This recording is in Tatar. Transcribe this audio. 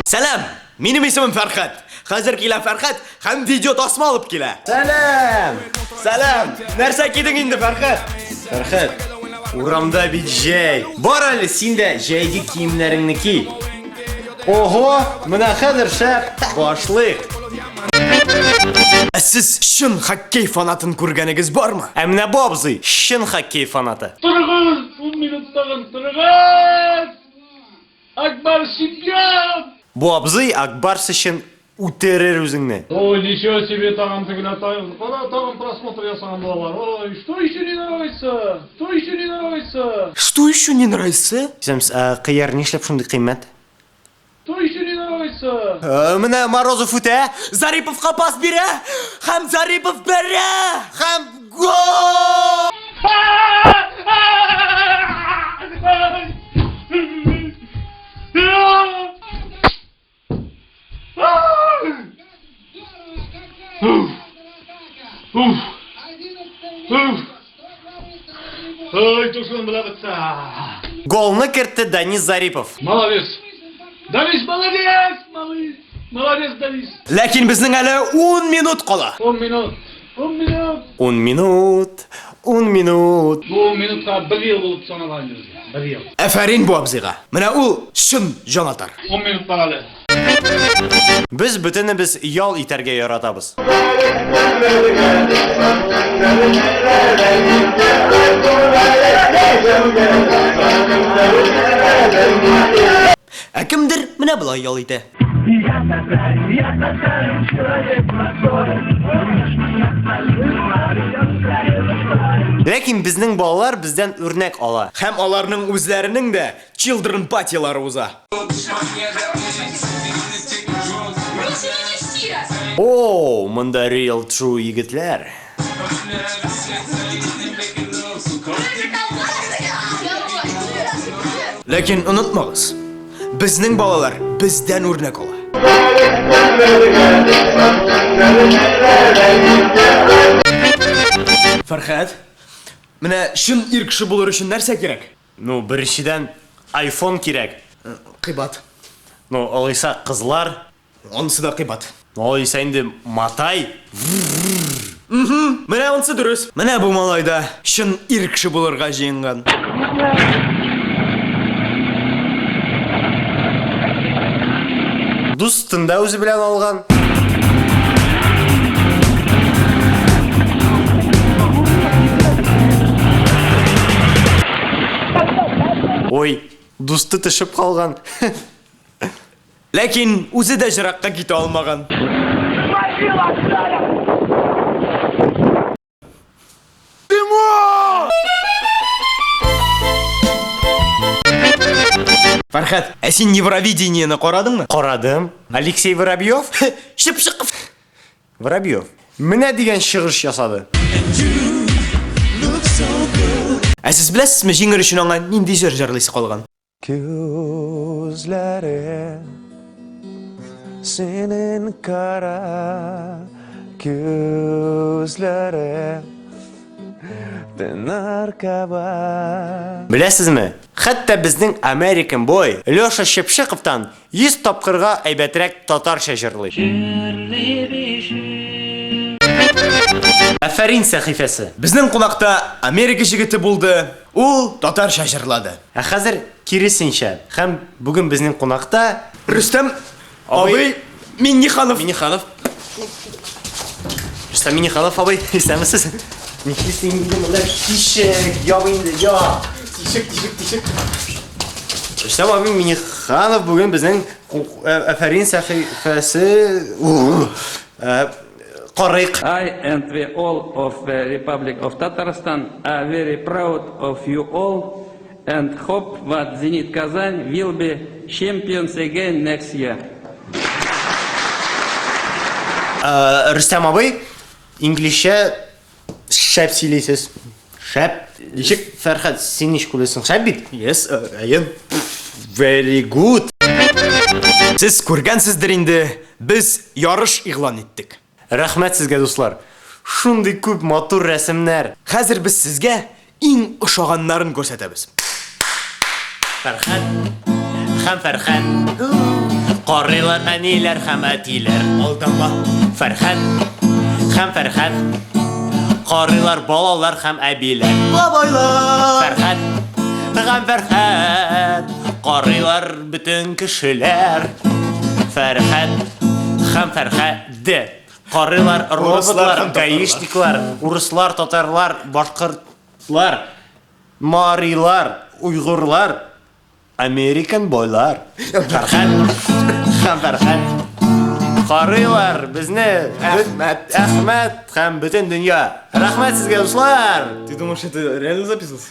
Сәлам! Минем исемем Фәрхәт. Хәзер килә Фәрхәт һәм видео тасма алып килә. Сәлам! Сәлам! Нәрсә кидең инде, Фәрхәт? Фәрхәт, урамда бит җәй. Бар әле син дә җәйге киемнәреңне ки. Ого, менә хәзер шәп. Башлыйк. Ә сез чын хоккей фанатын күргәнегез бармы? Ә менә бу абзый чын хоккей фанаты. Торыгыз! Ун минут тагын торыгыз! Акбар чемпион! Бу абзый Ак Барс өчен үтерер үзеңне. Ой, ничего себе, тагын тегеләр, тагын, кара, тагын просмотр ясаган булалар. Ой, что еще не нравится? Что еще не нравится? Что еще не нравится? Исәнмесез, ә кыяр нишләп шундый кыйммәт? Что еще не нравится? Э, менә Морозов үтә. Зариповка пас бирә һәм Зарипов бәрә! Һәм гол! Ой, тушын белә бетсә. Голны кертте Данис Зарипов. Молодец. Данис, молодец! Молодец, молодец, Данис. Ләкин безнең әле 10 минут кала. 10 минут. 10 минут. 10 минут, 10 минут. Бу 10 минутка бер ел булып санала инде безгә. Бер ел. Афәрин бу абзыйга. Менә ул чын җанатар. 10 минут бар әле. Без бөтенебез ял итәргә яратабыз. Ә кемдер менә болай ял итә. Ләкин безнең балалар бездән үрнәк ала. Һәм аларның үзләренең дә children патилары уза. О, монда real true егетләр. Ләкин онытмагыз, безнең балалар бездән үрнәк ала. Фәрхәт, менә чын ир кеше булыр өчен нәрсә кирәк? Ну, беренчедән, iPhone кирәк. Кыйбат. Ну, алайса кызлар. Анысы да кыйбат. Ну, алайса инде матай. Менә анысы дөрес. Менә бу малай да чын ир кеше булырга җыенган. Дустын да үзе белән алган. Ой, дусты төшеп калган. Ләкин үзе дә җыракка китә алмаган. Фәрхәт, ә син Евровидениене карадыңмы? Карадым. Алексей Воробьев? Чыпчыков. Воробьев. Менә дигән чыгыш ясады. Ә сез беләсезме, җиңер өчен аңа нинди җыр җырлыйсы калган? Күзләре синең кара күзләре тынар каба. Беләсезме, хәтта безнең American Boy Леша Чыпчыковтан 100 тапкырга әйбәтрәк татарча җырлый. Афәрин сәхифәсе. Безнең кунакта Америка җегете булды, ул татарча җырлады. Ә хәзер киресенчә. Һәм бүген безнең кунакта Рөстәм абый Минниханов. Минниханов. Рөстәм Минниханов абый, исәнмесез. Нишлисең инде монда? Тишек, яп инде, яп. Тишек, тишек, тишек. Рөстәм абый Минниханов бүген безнең Афәрин сәхифәсе карыйк. I and the all of the Republic of Tatarstan are very proud of you all and hope that Zenit Kazan will be champions again next year. Рөстәм абый, инглизчә шәп сөйлисез. Шәп. Ничек, Фәрхәд, син ничек уйлыйсың? Шәп бит? Yes, әйе. Very good. Сез күргәнсездер инде, без ярыш игълан иттек. Рәхмәт сезгә, дуслар. Шундый күп матур рәсемнәр. Хәзер без сезгә иң ошаганнарын күрсәтәбез. Фәрхәд һәм Фәрхәд. Карыйлар әниләр һәм әтиләр. Алдама. Фәрхәд һәм Фәрхәд. Карыйлар балалар һәм әбиләр. Бабайлар. Фәрхәд һәм Фәрхәд. Карыйлар бөтен кешеләр. Фәрхәд һәм Фәрхәд. Карыйлар роботлар, һәм татарлар. гаишниклар, урыслар, татарлар, башкортлар, марилар, уйгырлар, американ бойлар. Фәрхәд һәм Фәрхәд. Карыйлар безне Әхмәт. Әхмәт һәм бөтен дөнья. Рәхмәт сезгә, дуслар! Ты думаешь, это реально записывался?